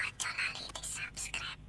Ojo lali di subscribe.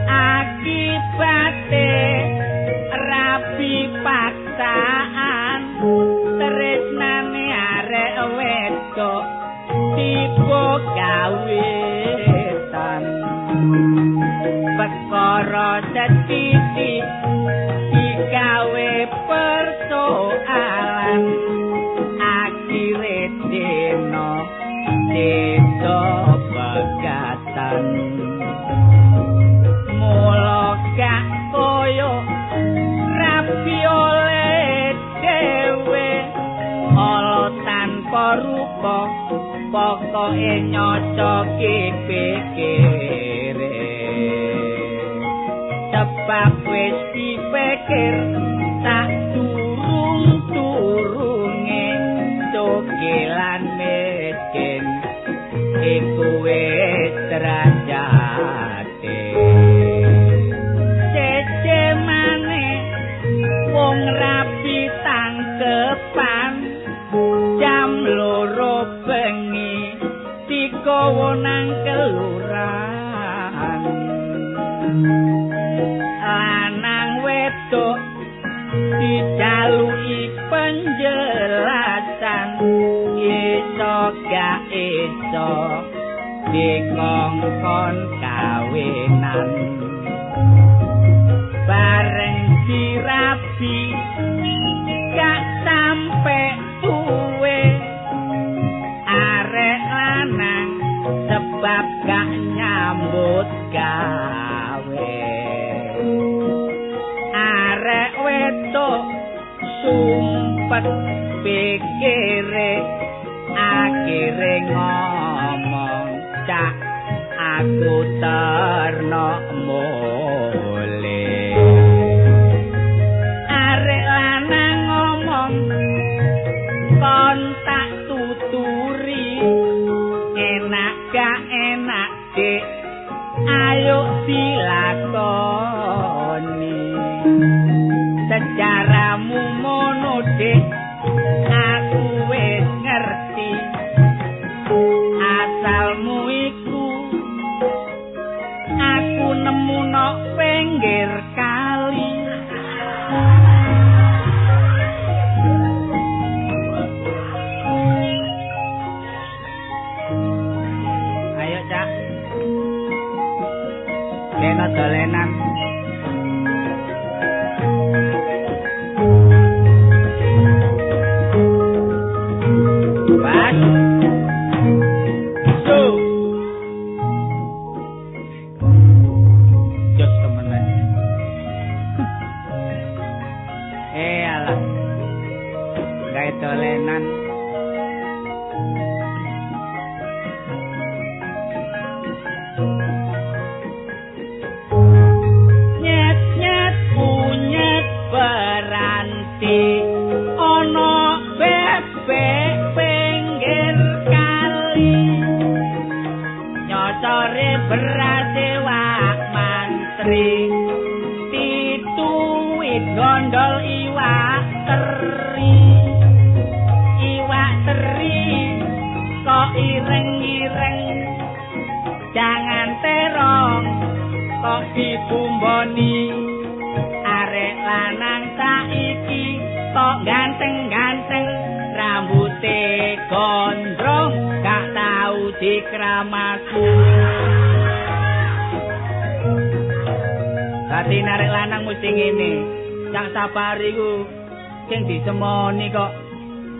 Akibate rabi paksaan tresnane arek wedok tiba kawitan perkara sethithik digawe persoalan akhire dina desa pegatan mula gak koyo rabi oleh dhewe ala tanpa rupa pokoke nyocoki pikire sebab wis dipikir tak turung-turunge cokelan miskin iku wis derajate cece maneh wong rabi tangkepan jam 2 bengi digawa nang kelurahan lanang wedok dijaluki penjelasan iso gak iso dikongkon kawinan bareng dirabi gak sampe suwe arek lanang sebab gak nyambut gawe arek wedok sumpet pikire akhire ngomong cak aku terno mule arek lanang ngomong kon tak tuturi enak gak enak dik ayo dilakoni sejaramu mono dik aku wis ngerti asalmu iku aku nemu nok pinggir kali. Ayo cak kena dolenan. Pas. So. Jos temenan. Alah. Gawe dolenan. Nyet-nyet punyet beranti ana bebek pinggir kali nyocore berase wak mantri tituwit gondol iwak teri iwak teri kok ireng-ireng jangan terong kok dibumboni arek lanang saiki kok ganteng-ganteng rambute gondrong gak tau dikramasi. Dadi arek lanang mesti ngene. Cak Sapari ku sing disemoni kok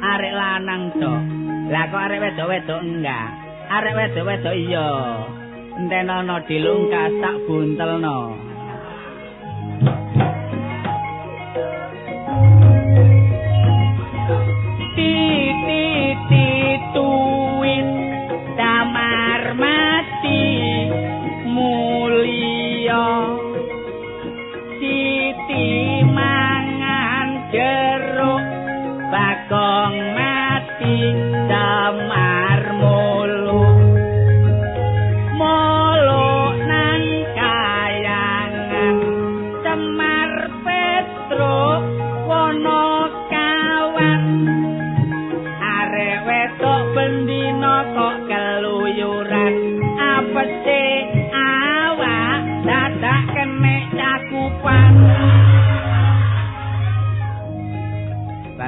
arek lanang tok. Lah kok arek wedok-wedok enggak? Arek wedok-wedok iya. Entenono dilungkas tak buntelno. Tuwit damar mati mulya siti mangan jeruk bagong mati damar mulu mulu nang kayangan Semar Petruk wono kawan arek wedok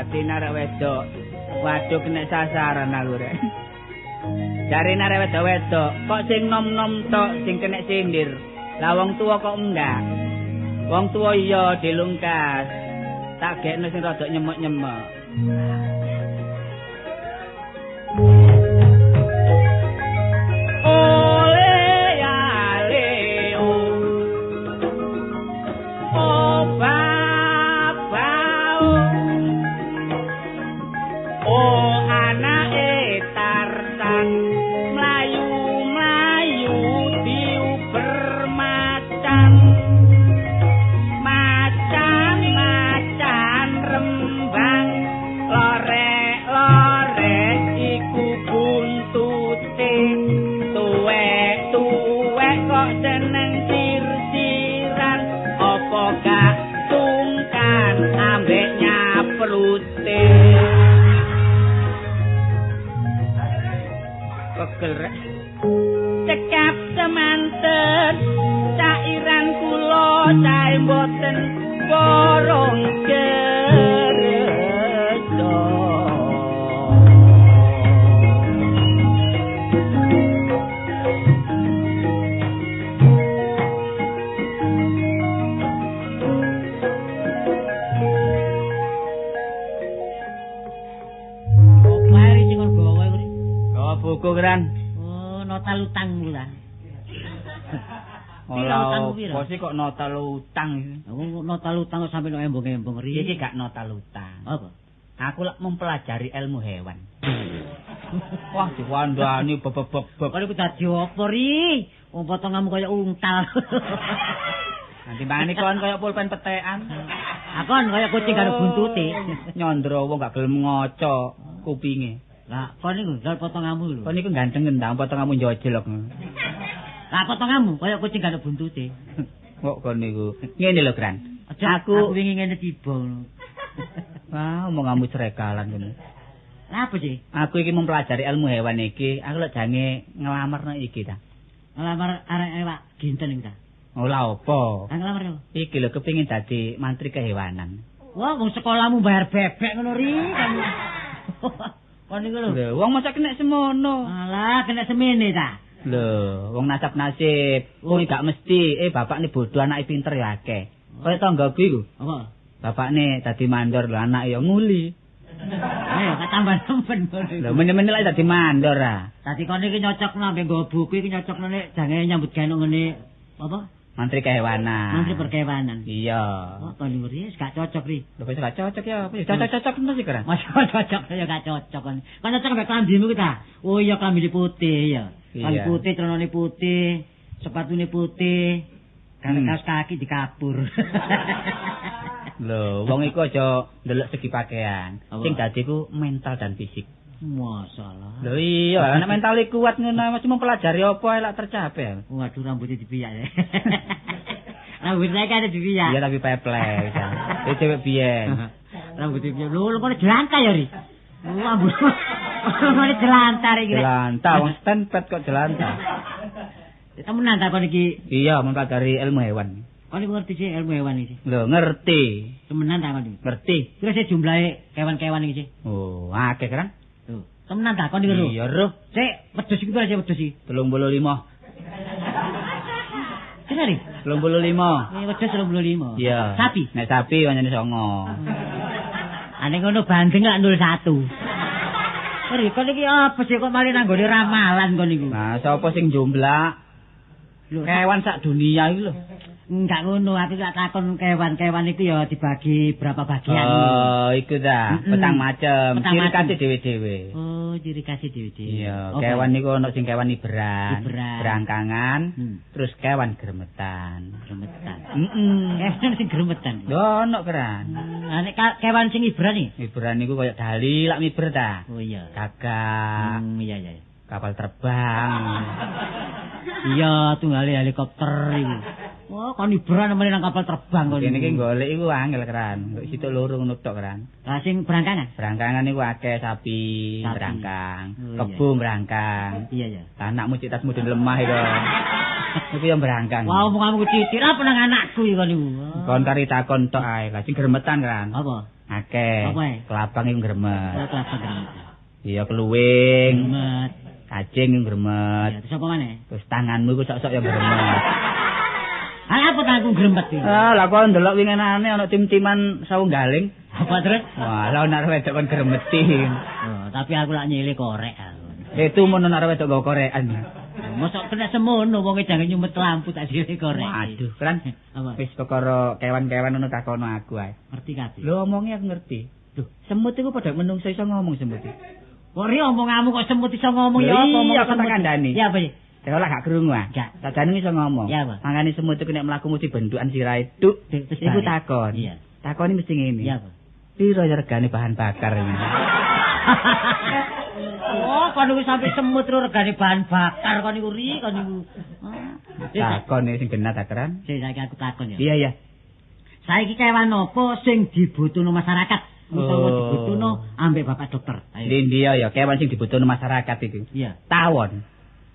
Batin arek wedok. Waduh kena sasaran aku rek. Jarene arek wedok-wedok, kok sing nom-nom tok sing kena sindir. Lah wong tuwa kok enggak. Wong tuwa iya dilungkas. Tak gekno sing rada nyemek-nyemek. Ole ale o. O baba o. O anake Tarsan mlayu-mlayu diuber macan. Macan-macan rembang lorek-lorek iku buntute. Tuwek-tuwek kok seneng sir-siran, apa gak sungkan ambek nyaprute. Pegel rek. Cekap semanten cairan kula cae mboten borong gerejo. Mari sing kon gawa iku. Gawa buku kran. Oh, nota utang lho ta. Ora apa sih kok nota utang? Aku nota utang kok sampe nek embong-embong ri. Iki gak nota utang. Apa? Aku lak mempelajari ilmu hewan. Wah, diwandani bebebeb. Kok iku dadi apa ri? Wong potonganmu kaya untal. Nanti mangane kon kaya pulpen petekan. Akon kaya kucing karo buntute. Nyandra wong gak gelem ngaca kupinge. Lah, kon niku lho potonganmu lho. Kon niku ganteng ndang potonganmu njojlok. Lah potonganmu kaya kucing karo buntute. Kok kon niku. Ngene lho, Kran. Aku wingi ngene tiba ngono. Wah, omonganmu srekalan ngono. Lah apa sih? Aku iki mempelajari ilmu hewan iki, aku lek jange nglamarno iki ta. Nglamar arek Pak Ginten iki ta. Oh lah apa? Ah nglamar lho. Iki lho kepengin dadi mantri kehewanan. Wah, wong sekolahmu bayar bebek ngono ri. Kon niku lho. Lho, wong masa kena semono. Alah, kena semene ta. Lho, wong nasab nasib, wong gak mesti bapakne bodoh anake pinter ya akeh. Kaya tanggaku iku. Apa? Bapakne dadi mandor lho, anake ya nguli. Ayo, gak tambah nemen ngono. Lho, meneh-meneh lek dadi mandor ah. Dadi kon iki nyocokno ambek nggo buku iki nyocokno nek jange nyambut gawe ngene apa? Mantri kehewanan. Mantri perkewanan. Iya. Wah, kon niku wis gak cocok ri. Lho kok gak cocok ya? Cocok-cocok terus iki, Kran. Mas cocok ya gak cocok kon. Kon cocok ambek klambimu ki ta? Oh iya klambine putih ya. Klambi putih, celanane putih, sepatune putih, kaos kaki dikapur. Lho, wong iku aja ndelok segi pakaian. Sing dadi ku mental dan fisik. Masalah. Lho iya, nek mentale kuat ngono mesti mempelajari apa ae lak tercapai. Waduh rambutnya dipiyak ya. Rambut saya kan dipiyak. Iya tapi peplek. Iki cewek biyen. Rambutnya dipiyak. Lho kok jelantah ya, Ri? Rambut. Kok jelantah iki. Jelantah wong stenpet kok jelantah. Temenan ta kon iki? Iya, mempelajari ilmu hewan. Kon iku ngerti sih ilmu hewan iki? Lho, ngerti. Temenan ta kon iki? Ngerti. Terus sih jumlahe kewan-kewan iki sih? Oh, akeh kan? Lho, temenan ta kon iki lho? Iya, roh. Sik, wedhus iki piro sik wedhus iki? 35. Kira ri? 35. Wedhus 35. Iya. Sapi? Nek sapi pancene 9. Ane ngono bandeng lak 01. Ri, kon iki apa sih kok malah nang nggone ramalan kon iku? Nah, sapa sing jumlah? Lho, kewan sak dunia iki lho. Enggak ngono, aku gak takon kewan-kewan iku ya dibagi berapa bagian. Oh, iku ta, petang macem, ciri khas dhewe-dhewe. Oh, ciri khas dhewe-dhewe. Iya, kewan niku ono sing kewan iberan, berangkangan, terus kewan gremetan. Gremetan. Heeh. Kewan sing gremetan. Lho, ono keran. Lah nek kewan sing iberan iki? Iberan niku koyo dali lak miber ta. Oh iya. Gagak. Iya iya. Kapal terbang. Iya, tunggale helikopter iku. Wah, kon iberan meneh nang kapal terbang kon. Kene iki golek iku angel keran. Kok situk loro ngono tok keran. Lah sing berangkangan? Berangkangan iku akeh sapi, berangkang, kebo berangkang. Iya iya. Anakmu cek tas mudun lemah iku. Iku yang berangkang. Wah, omonganmu titik apa nang anakku iku niku. Kon kari takon tok ae. Lah sing gremetan keran. Apa? Akeh. Kelabang iku ngremet. Oh, kelabang ngremet. Iya, keluwing. Ngremet. Kacing iku ngremet. Iya, terus apa maneh? Terus tanganmu iku sok-sok ya ngremet. Lah apa tanganku ngremet iki? Ah, lah kok ndelok winginane ana tim-timan sawunggaling. Apa terus? Wah, lah ana wedok kon gremeti. Oh, tapi aku lak nyilih korek aku. Itu mun ana wedok nggo korekan. Mosok kena semono wong jangan nyumet lampu tak silih korek. Waduh, keren. Wis perkara kewan-kewan ngono takono aku ae. Ngerti kabeh. Lho omonge aku ngerti. Lho, semut iku padha menungso iso ngomong semut iki. Kok ri omonganmu kok semut iso ngomong ya apa omong semut? Iya, tak kandhani. Ya apa iki? Dewe lah gak krungu ah. Sajane iso ngomong. Mangane semut iku nek mlaku mesti bentukan sirahe tuk. Iku takon. Iya. Takoni mesti ngene. Iya apa? Piro regane bahan bakar ini? Oh, kon niku sampe semut ro regane bahan bakar kon niku ri kon niku. Takon sing genah ta, Kran? Sing saiki aku takon ya. Iya, iya. Saiki kewan apa sing dibutuhno masyarakat? Utawa dibutuhno ambek Bapak dokter. Ayo. Ndi ya kewan sing dibutuhno masyarakat iki? Iya. Tawon.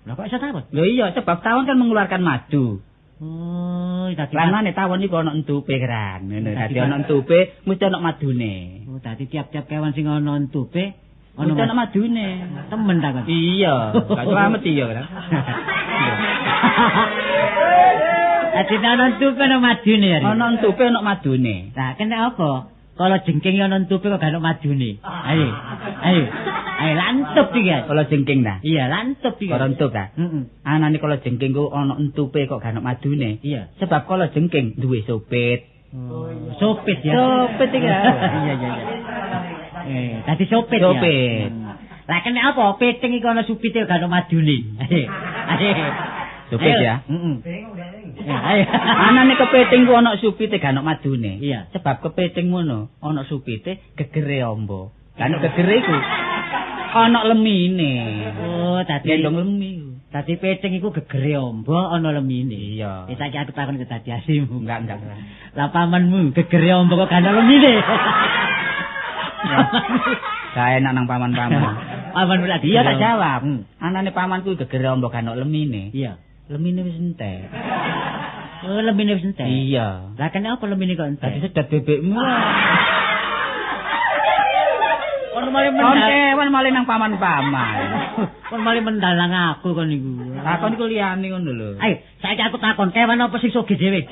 Lah kok iso tawon? Lho iya, sebab tawon kan mengeluarkan madu. Oh, dadi lanane tawon iku ana entupe, Kran. Ngono, dadi ana entupe mesti ana madune. Oh, dadi tiap-tiap kewan sing ana entupe ana madune. Temen ta kon? Iya, gak slamet iya, Kran. Dadi ana entupe ana madune ya. Ana entupe ana madune. Lah kena apa? Kalau jengking ana entupe kok gak ana madune. Ayo. Ayo. Ayo lantup iki. Kalau jengking ta? Iya, lantup iki. Kalau entup ta? Heeh. Anane kalau jengking ku ana entupe kok gak ana madune. Iya. Sebab kalau jengking duwe sopit. Oh, sopit ya. Sopit iki. Iya, iya, iya. Dadi sopit ya. Sopit. Lah kena apa? Piting iku ana supite gak ana madune. Ayo. Supit ya. Heeh. Ayo. Anane kepiting ku ana supite gak ana madune. Iya. Sebab kepiting ngono ana supite gegere amba. Lah nek gegere iku ana lemine. Oh, dadi gendong lemi. Dadi piting iku gegere amba ana lemine. Iya. Wis saiki aku takon ke dadi asimu. Enggak, enggak. Lah pamanmu gegere amba kok gak ana lemine. Gak enak nang paman-paman. Pamanmu lagi. Iya tak jawab. Anane pamanku gegere amba gak ana lemine. Iya. Lemine wis entek. Oh, lemine wis entek. Iya. Lah kene apa lemine kok entek? Dadi sedot bebekmu. Kon malah mendal. Kewan malah nang paman-paman. Kon malah mendalang aku kon niku. Takon iku liyane ngono lho. Ayo, saiki aku takon, kewan apa sing sugih dhewe?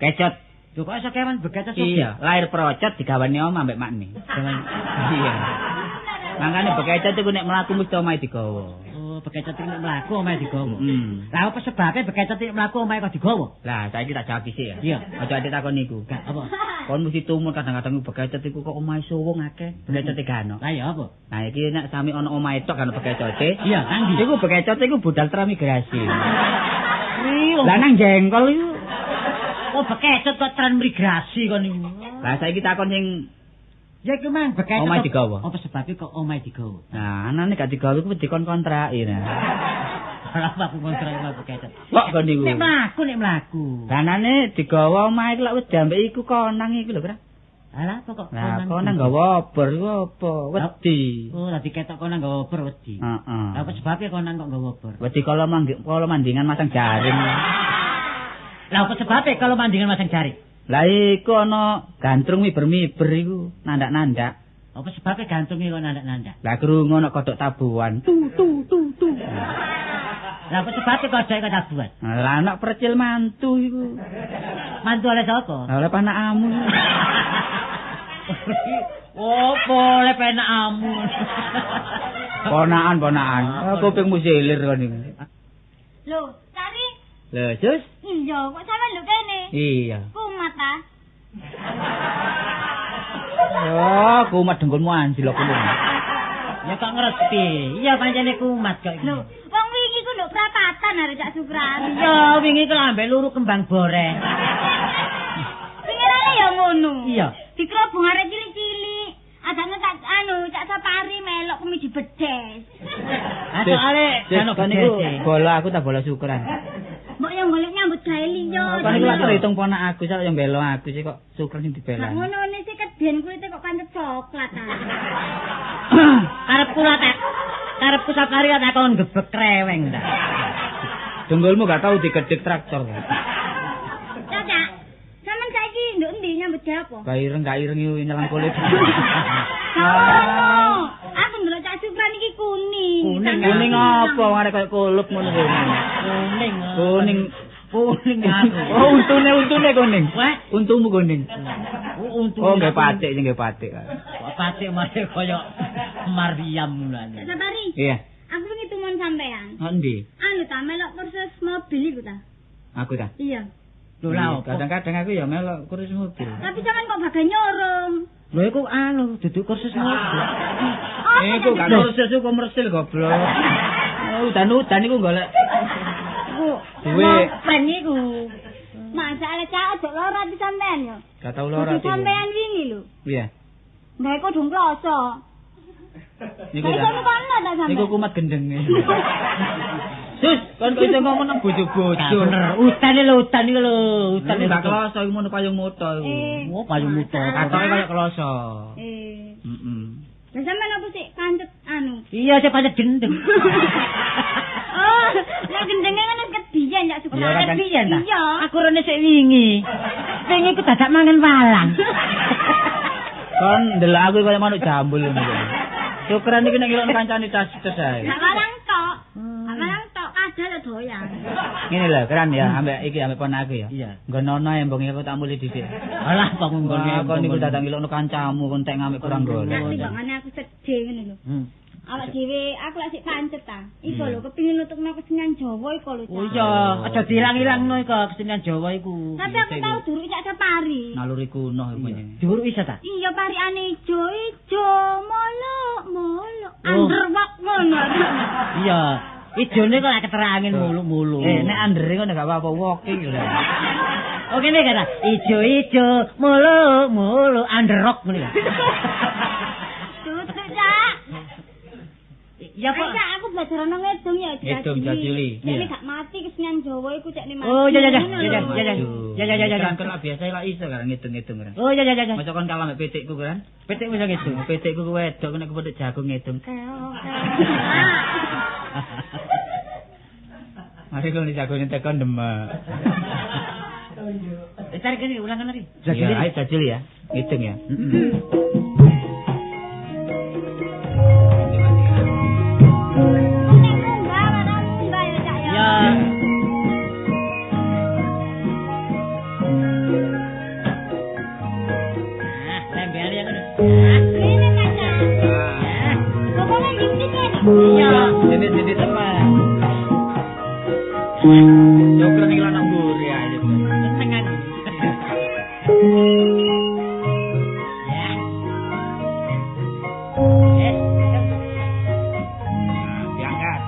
Kecot. Lho kok iso kewan bekecot sugih? Iya, lahir procot digawane omah ambek makne. Iya. Mangkane bekecot iku nek mlaku mesti omahe digawa. Oh, bekecot iku nek mlaku omahe digawa. Lah apa sebabe bekecot nek mlaku omahe kok digawa? Lah saiki tak jawab sik ya. Iya. Aja ate takon niku. Gak apa. Kon mesti tumun kadang-kadang bekecot iku kok omahe suwung akeh, bekecote gak ono. Lah ya apa? Nah iki nek sami ana omahe tok kan bekecote. Iya, nang ndi? Iku bekecote iku budal transmigrasi. Lah nang jengkol iku. Oh, bekecot kok transmigrasi kon niku. Lah saiki takon sing ya iku mang bekecot. Omahe digawa. Apa sebabe kok omahe digawa? Nah, anane gak digawa iku dikon kontraki nah. Ora apa aku kontrak omahe bekecot. Kok kon niku? Nek mlaku, nek mlaku. Lah anane digawa omahe iku lak wis diambek iku konang iku lho, Bro. Alah apa kok konang? Lah konang gawa obor iku apa? Wedi. Oh, dadi ketok konang gawa obor wedi. Heeh. Lah apa sebabe konang kok gawa obor? Wedi kala mandingan masang jaring. Lah apa sebabe kalau mandingan masang jaring? Lah iku ana gantrung miber-miber iku nandak-nandak. Apa sebabe gantunge kok nandak-nandak? Lah krungu ana kodhok tabuhan. Tu tu tu tu. Lah apa sebabe kodhoke kok tabuhan? Lah anak percil mantu iku. Mantu oleh sapa? Lah oleh panakamu. Opo oleh penakamu? Ponakan, ponakan. Kupingmu silir kon iku. Lho, Sari. Lho, Sus. Iya, kok sampean lho kene? Iya. Kumat ta? Oh, kumat dengkulmu anjlok kuwi. Ya kok ngerti. Iya pancene kumat kok iki. Lho, wong wingi ku nduk prapatan arek Cak Sukran. Iya, wingi ku ambek luru kembang boreh. Winginane ya ngono. Iya. Dikerobong arek cilik-cilik. Adane tak anu Cak Sapari melok kemi dibedes. Ah soalé kan niku bola aku tak bola syukuran. Mbok yang golek nyambut gawe liya. Kan iku lak terhitung ponak aku sak yang belo aku sih kok syukur sing dibela. Lah ngono ne sih keden kulite kok pancet coklat ta. Karepku lah tak. Karepku Sapari tak kon gebek kreweng ta. Dengkulmu gak tau digedhek traktor. Cak, sampean saiki nduk endi nyambut Gak apa? Gak ireng, gak ireng iku nyelang kulit. Oh, aku ndelok Cak Sukran iki kuning. Kuning apa wong arek koyo kulup ngono kuwi. Kuning. Kuning. Kuning aku. Oh, untune kuning. Wah, untumu kuning. Untu. Oh, nggih patik sing nggih patik. Kok patik mare koyo Maryam ngono. Cak Sapari. Iya. Aku wingi tumon sampean. Endi? Anu ta melok kursus mobil iku ta? Aku ta? Iya. Lho lha opo? Kadang-kadang aku ya melok kursus mobil. Tapi sampean kok bagian nyorong. Lho iku anu duduk kursus mobil. Iku gak kursus iku komersil goblok. Udan-udan iku golek iku duwe pren iku. Masalah cak ojo lara ati sampean yo. Gak tau lara ati. Sampean wingi lho. Iya. Gawe kodhong kloso. Niku ta. Niku kumat gendenge. Sus, kon kok iso ngomong nang bojo-bojo. Bener, utan lho, utan iki lho, utan gak kloso iku mono payung moto iku. Oh, payung moto. Katoke koyo kloso. Heeh. Lah sampean opo sik pancet anu? Iya, sik pancet gendeng. Oh, lek gendenge ngono kebiyen Cak Sukran. Kebiyen ta? Iya. Aku rene sik wingi. Wingi ku dadak mangan walang. Kon ndelok aku koyo manuk jambul ngono. Sukran iki nek ngelokno kancane tas-tas ae. Gak walang tok. Gak walang tok kadal doyan. Ngene lho, Kran ya, ambek iki ambek pon aku ya. Nggonono embong aku tak mulih dhisik. Alah, kok nggone. Kon niku datang ngelokno kancamu kon tek ngamek kurang golek. Nek timbangane aku sedih ngene lho. Awak dhewe aku lak sik pancet ta. Iku lho kepengin nutukno kesenian Jawa iku lho. Oh iya, aja diilang-ilangno iku kesenian Jawa iku. Tapi aku tau duruk Cak Sapari. Naluri kuno iku jenenge. Duruk isa ta? Iya, parikane ijo-ijo, molok-molok, underwalk ngono. Iya, ijone kok lak keterangin muluk-muluk. Eh, nek andere ngono gak apa-apa walking lho. Oke nek kata ijo-ijo, muluk-muluk, underrock ngono. Tutuk, Cak. Ya kok aku belajar ono ngedung ya ngedung jajili. Nek gak mati kesenian Jawa iku cekne mati. Oh iya iya iya iya iya iya iya. Kan kok biasa lak iso kan ngedung-ngedung kan. Oh iya iya iya. Masa kon kalah mek pitikku kan? Pitikmu iso ngedung. Pitikku ku wedok nek kepethuk jagung ngedung. Mari kon jagone tekan demek. Tarik kene ulangan lagi. Jajili ayo jajili ya. Ngedung ya. Jadi teman. Joker iki lanang mburi aja. Seneng aku. Ya. Diangkat.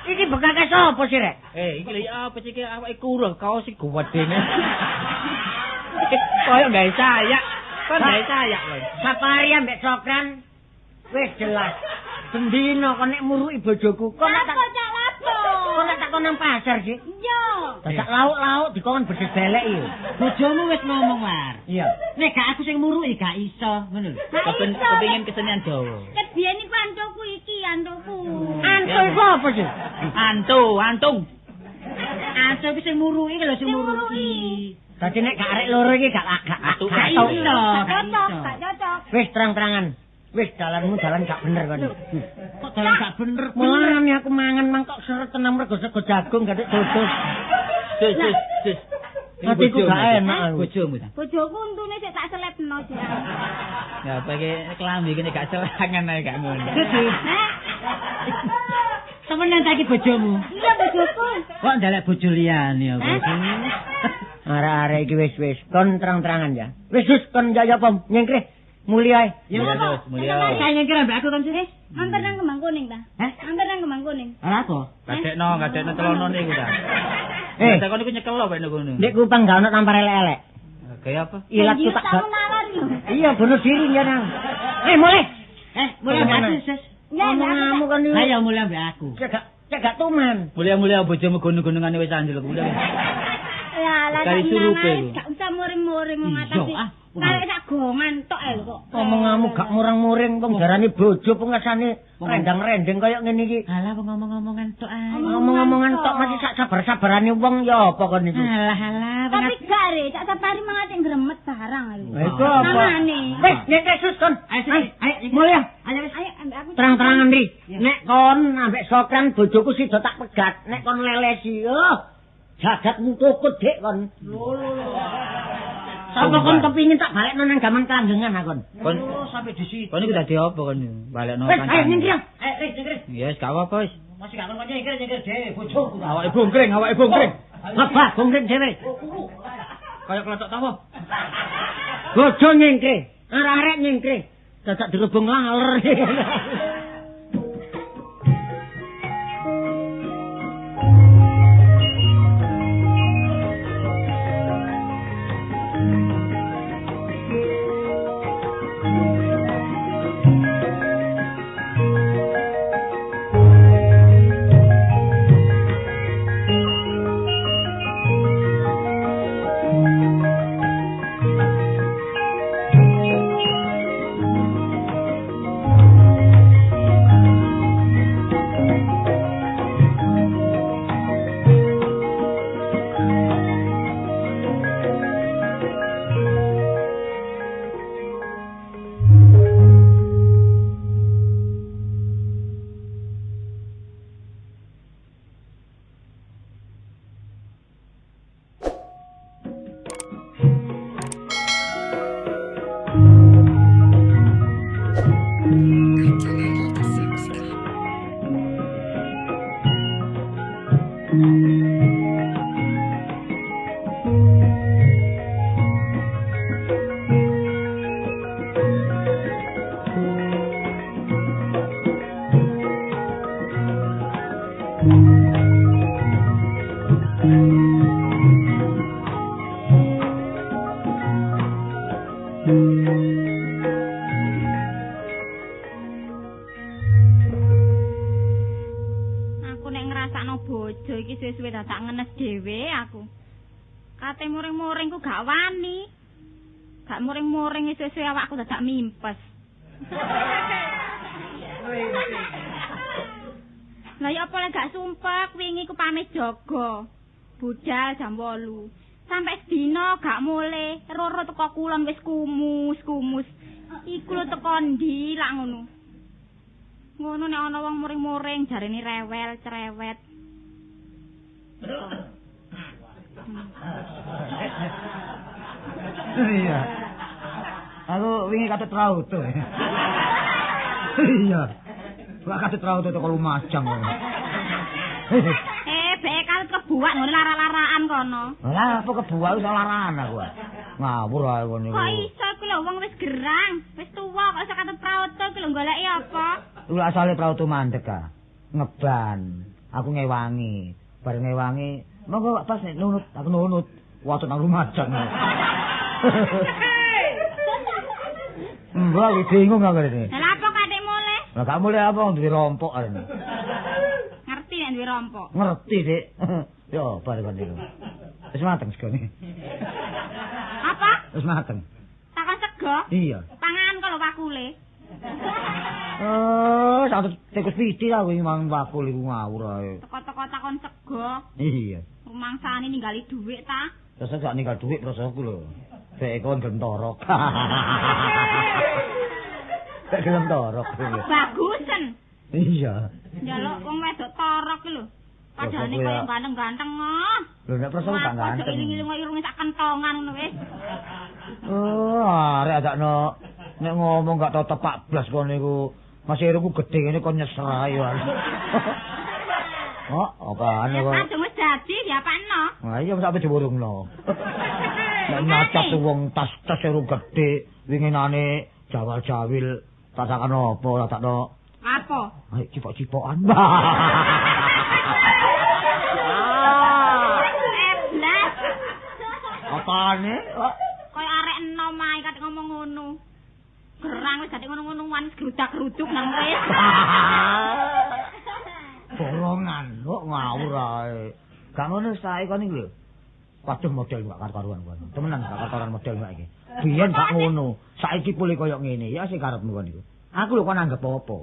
Iki bekake sapa sih rek? Iki lho apa sih iki awake kuruh kaos sing gedene. Koyo gawe sayak. Kon gawe sayak lho. Sapari ambek Sokran wis jelas. Bendino kon nek muruki bojoku kon tak cak lapo. Kon tak kon nang pasar sih. Iya. Dadak lauk-lauk dikon bedes belek iki. Bojomu wis ngomong war. Iya. Nek gak aku sing muruki gak iso ngono lho. Kepengin kesenian Jawa. Kebiyen iku antuku iki, antuku. Antu iku apa sih? Antu, antung. Antu iki sing muruki lho sing muruki. Dadi nek gak arek loro iki gak iso. Cocok, gak cocok. Wis terang-terangan. Wis dalanmu dalan gak bener kon. Kok dalan gak bener? Mulane aku mangan mang kok seret tenan mergo sego jagung gak dodol. Sus, sus, sus. Atiku gak enak aku. Bojomu ta? Bojoku untune sik tak selepno sih. Ya apa iki klambi iki gak selangan ae gak ngono. Heh. Temenan ta iki bojomu? Iya bojoku. Kok ndelek bojo liyane aku. Arek-arek iki wis kon terang-terangan ya. Wis wis kon jaya apa nyengkreh. Mulia ae. Ya wis mulia. Saya nyengkreh ambek aku kon sih. Mampir nang Kembang Kuning ta? Hah? Mampir nang Kembang Kuning. Ora apa? Gadekno celana niku ta. Eh, kon niku nyekel apa nek ngono? Nek Kupang gak ono tampar elek-elek. Kaya apa? Ilat ku tak. Iya, bunuh diri ya nang. Eh, mulai. Mulai ambek aku, Sus. Omonganmu kon niku. Ayo mulai ambek aku. Cek gak tuman. Mulia-mulia bojomu gunung-gunungane wis anjlok. Lah, lah gak usah muring-muring wong atase. Karek sak gongan tok ae kok. Omonganmu gak murang-muring wong darani bojo pengesane rendang-rendeng kaya ngene iki. Alah wong ngomong-ngomongan tok ae. Ngomong-ngomongan tok masih sak sabar-sabarane wong ya apa kon niku. Alah alah. Tapi gak re, cak sapari mangate ngremet barang lho. Lha iku apa? Wis nyek sus kon. Ayo mulya. Ayo wis. Ayo ambek aku. Terang-terangan ri. Nek kon ambek Sokran bojoku sida tak pegat, nek kon lelesi. Oh. Jagatmu tukut dik kon. Lho lho lho. Sapa kon kepingin tak balekno nang gaman kelanggengan akon. Kon sampe di situ. Kon iku dadi apa kon? Balekno kancane. Wis ayo nyingkir. Ayo wis nyingkir. Ya wis gak apa-apa wis. Masih gak kon nyingkir dhewe bojoku. Awake bongkring, awake bongkring. Apa bongkring dhewe? Kaya kletok tawa. Bojo nyingkir, arek-arek nyingkir. Dadak dirubung laler. Aku nek ngrasakno bojo iki suwe-suwe dadak ngenes dhewe aku. Kate muring-muring ku gak wani. Gak muring-muring suwe-suwe awakku dadak mimpes. Lah ya apa lek gak sumpek wingi ku pamit jaga. Budal jam 8. Sampai sedina gak mulih, roro teko kulon wis kumus-kumus. Iku lho teko ndi lak ngono. Ngono nek ana wong muring-muring jarene rewel, cerewet. Iya. Aku wingi katut rauto. Iya. Wah katut rauto teko Lumajang. Bek katut kebuak ngono lara-laraan kono. Lah apa kebuak wis laraan aku. Ngawur ae kono iku. Kok iso iku lho wong wis gerang, wis tuwa kok iso katut prauto iku lho goleki apa? Lho asale prauto mandek ah. Ngeban. Aku ngewangi. Bareng ngewangi, monggo pas nek nunut, aku nunut. Watut nang Lumajang. Mbak aku bingung aku ini. Lah apa kadek mulih? Lah gak mulih apa duwe rompok arene. Ngerti nek duwe rompok? Ngerti, Dik. Yo bar kon niku. Wis mateng segone. Apa? Wis mateng. Takon sego? Iya. Pangan kok lho wakule. Oh, satu tikus piti aku iki mangan wakul iku ngawur ae. Teko-teko takon sego. Iya. Rumangsane ninggali dhuwit ta? Terus gak ninggal dhuwit terus aku lho. Bek kon gelem torok. Bek gelem torok. Bagusen. Iya. Njaluk wong wedok torok iki lho. Padahal koyo ganteng-ganteng ah. Lho nek proso gak ganteng. Iling-iling irunge sak kentongan ngono wis. Oh, arek adakno nek ngomong gak tau tepak blas kono iku. Masih irungku gedhe ngene kon nyesra ya. Oh, apane kok? Kadung wis dadi diapakno? Wah iya sampe diwurungno. Nek nyacat wong tas-tas ero gedhe, winginane jawal-jawil tasakan apa lah takno. Apa? Ayo cipok-cipokan. Eblas. Apane? Kaya arek enom ae kate ngomong ngono. Gerang wis dadi ngono-ngonoan grudak-gruduk nang wis. Borongan kok ngawur ae. Gak ngono sae kon iki lho. Waduh model gak karuan kon. Temenan gak karuan model gak iki. Biyen gak ngono. Saiki pulih koyo ngene. Ya sing karepmu kon iku. Aku lho kon anggap apa?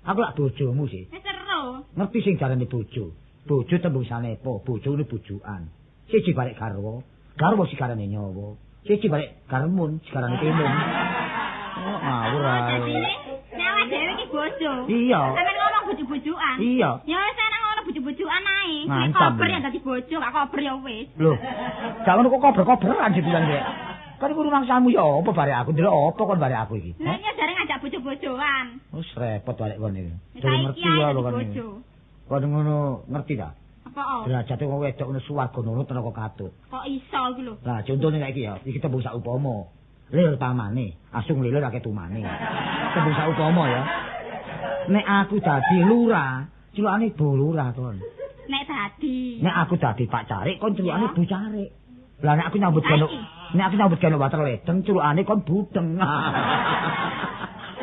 Aku lak bojomu sih. Wis seru. Ngerti sing jarane bojo. Bojo tembung sanepa, bojone bujukan. Siji balik garwa, garwa sikarane nyawa. Siji balik garmun, sikarane timun. Oh, ngawur ae. Nek awake dhewe iki bojo. Iya. Sampeyan ngomong bojo-bojoan. Iya. Ya wis enak ngono bojo-bojoan ae. Nek kober ya dadi bojo, gak kober ya wis. Lho. Gak ngono kok kober-koberan jibulan rek. Kan iku rumangsamu ya apa barek aku ndelok apa kon barek aku iki? Lah iya jare ngajak bojo-bojoan. Wis repot barek kon iki. Durung ngerti ya lho kon iki. Kon ngono ngerti ta? Apa? Derajate wong wedok ngono swarga nurut neraka katut. Kok iso iku lho? Lah contone kayak iki ya, iki tembung saupama. Lir pamane, asung lilir akeh tumane. Tembung saupama ya. Nek aku dadi lurah, celukane Bu Lurah kon. Nek dadi. Nek aku dadi Pak Carik, kon celukane Bu Carik. Lah nek aku nyambut gawe, nek aku nyambut gawe water ledeng, celukane kon budeng.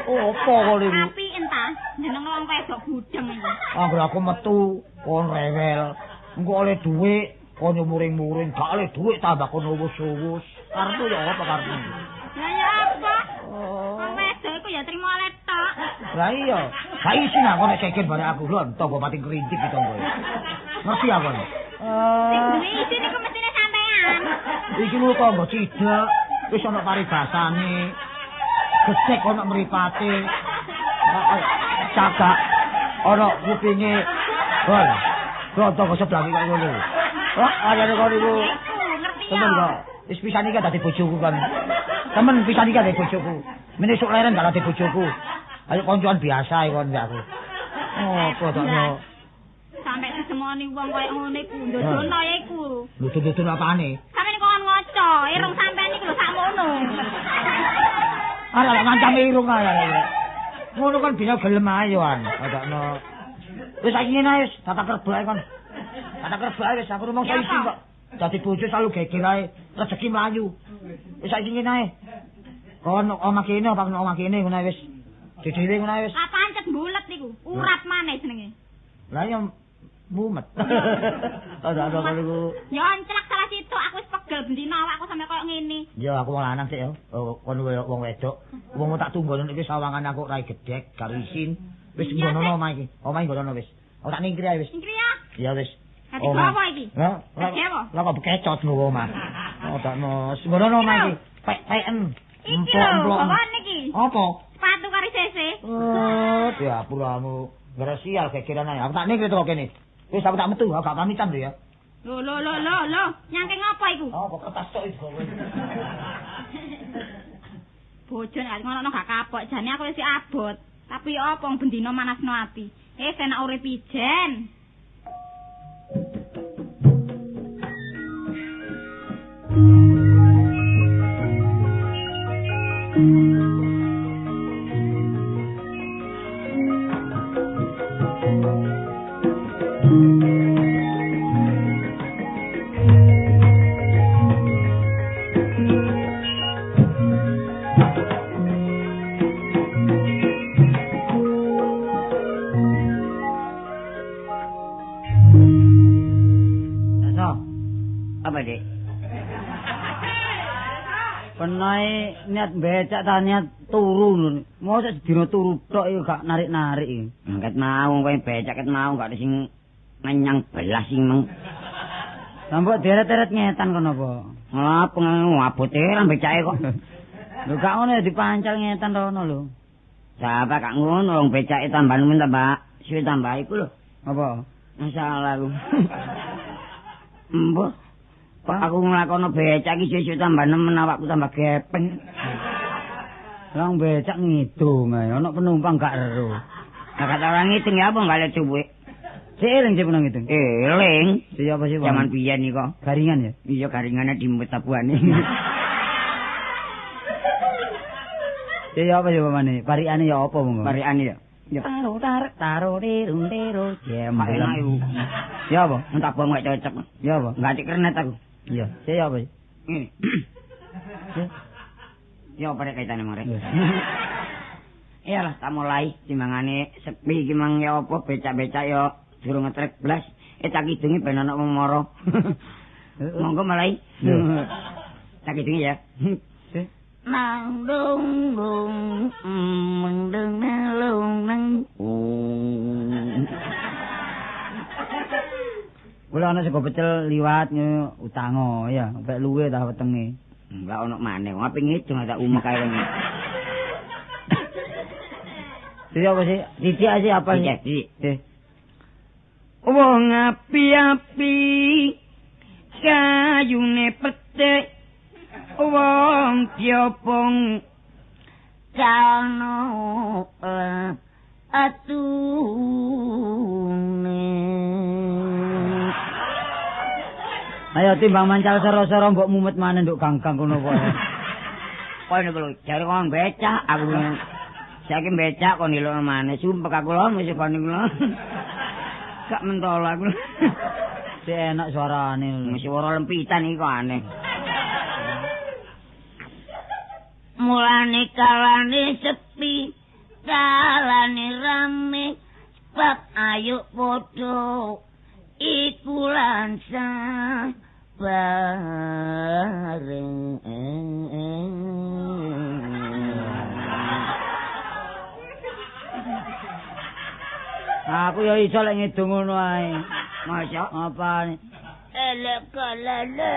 Opo kok iki? Api entah, jeneng wong wedok budeng iki. Anggere aku metu kon rewel. Engko oleh dhuwit kon muring-muring, gak oleh dhuwit tambah kon uwus-uwus. Karepmu ya apa karepmu? Lah ya apa? Wong wedok iku ya trimo oleh tok. Lah iya, gak isin aku nek cekin barek aku lho, tangga pati kerintik iki tangga. Ngerti aku. Sing duwe isin iku mestine sampean. Iki lho tangga cidek, wis ana paribasane. Gecek ana mripate. Cagak ana kupinge. Hol. Lho tangga sebelah iki kok ngono. Wah, ajane kon iku. Ngerti ya. Temen kok. Wis pisan iki dadi bojoku kon. Temen pisan iki dadi bojoku. Mene esuk leren gak dadi bojoku. Ayo koncoan biasa iki kon mbek aku. Oh, apa tokno. Sampe disemoni wong koyo ngono iku, ndodono ya iku. Lho ndodono apane? Sampeyan kok ngoco, irung sampean iku lho sakmono. Arek ngancam irung ae arek. Ngono kan bisa gelem ae yo an. Tokno. Wis saiki ngene ae wis, tata kerbo ae kon. Tata kerbo ae wis aku rumangsa isin kok. Dadi bojo selalu geger ae, rezeki mlayu. Wis saiki ngene ae. Kon omah kene apa omah kene ngono ae wis. Dhewe ngono ae wis. Lah pancet bulet iku, urat maneh jenenge. Lah ya mumet. Ora ana ngono iku. Ya enclak salah situ, aku wis pegel bendina awakku sampe koyo ngene. Ya aku wong lanang sik ya. Kon wong wedok. Wong tak tunggono iki sawangan aku rai gedhek, karo isin. Wis nggono omah iki. Omah nggono wis. Aku tak ningkri ae wis. Ningkri ya? Ya wis. Dadi apa iki? Lah kok bekecot nggowo omah. Oh takno. Nggono omah iki. Pek-peken. Iki lho, bawane iki. Apa? Sepatu karo sese. Oh, diapuramu. Gara sial gegeran ae. Aku tak ningkri teko kene. Wis aku tak metu, aku gak pamitan lho ya. Lho lho lho lho lho, nyangke ngopo iku? Oh, kok kertas tok iki kowe. Bojo nek ngono gak kapok, jane aku wis abot. Tapi ya apa wong bendina manasno ati. Enak urip ijen. Apa, Dik? Penae niat becak ta niat turu lho. Mosok sedina turu tok iku gak narik-narik iki. Ket mau kowe becak ket mau gak ada sing ngenyang belas sing meng. Lah mbok deret-deret ngetan kono apa? Lah abote ra becake kok. Lho gak ngono ya dipancal ngetan rono lho. Siapa gak ngono wong becake tambah nemen tambah suwe tambah iku lho. Apa? Masalah ku. Mbah. Pak aku nglakono becak iki suwe-suwe tambah nemen awakku tambah gepeng. Lah becak ngidung ae ana penumpang gak ero. Lah kata orang ngitung ya apa gak le duwe. Sik eling sik menang ngitung. Eling. Siapa sih? Zaman biyen iku. Garingan ya? Iya, garingane dimbet tabuhane. Iya apa ya pamane? Parikane ya apa monggo? Parikane ya. Ya taro tarik taro rirung tiro jem. Enak iku. Ya apa? Entak bom gak cocok. Ya apa? Ganti kernet aku. Iya. Ya apa? Ngene. Ya apa rek kaitane mare? Iyalah, tak mulai timbangane sepi iki mang ya apa becak-becak ya durung ngetrek blas. Tak kidungi ben ana wong mara. Monggo mulai. Tak kidungi ya. Nang dung dung mendeng nalung nang. Kula ana sego pecel liwat utango ya, sampe luwe ta wetenge. Enggak ono maneh, wong ape ngidung tak umek kae wong. Iya apa sih? Siji aja apa sih? Siji. Wong api-api kayune petik wong diopong kano atune. Ayo timbang mancal soro-soro mbok mumet maneh nduk ganggang kono pokoke. Kono lho jare kon becak aku. Saiki becak kon ilokno maneh sumpek aku lho mesti kon iku lho. Gak mentol aku. Sik enak suarane. Mesti ora lempitan iki kok aneh. Mulane kalane sepi, kalane rame, sebab ayo padha iku lan bareng. Aku ya iso lek ngidung ngono ae. Masa apane? Elek kalane.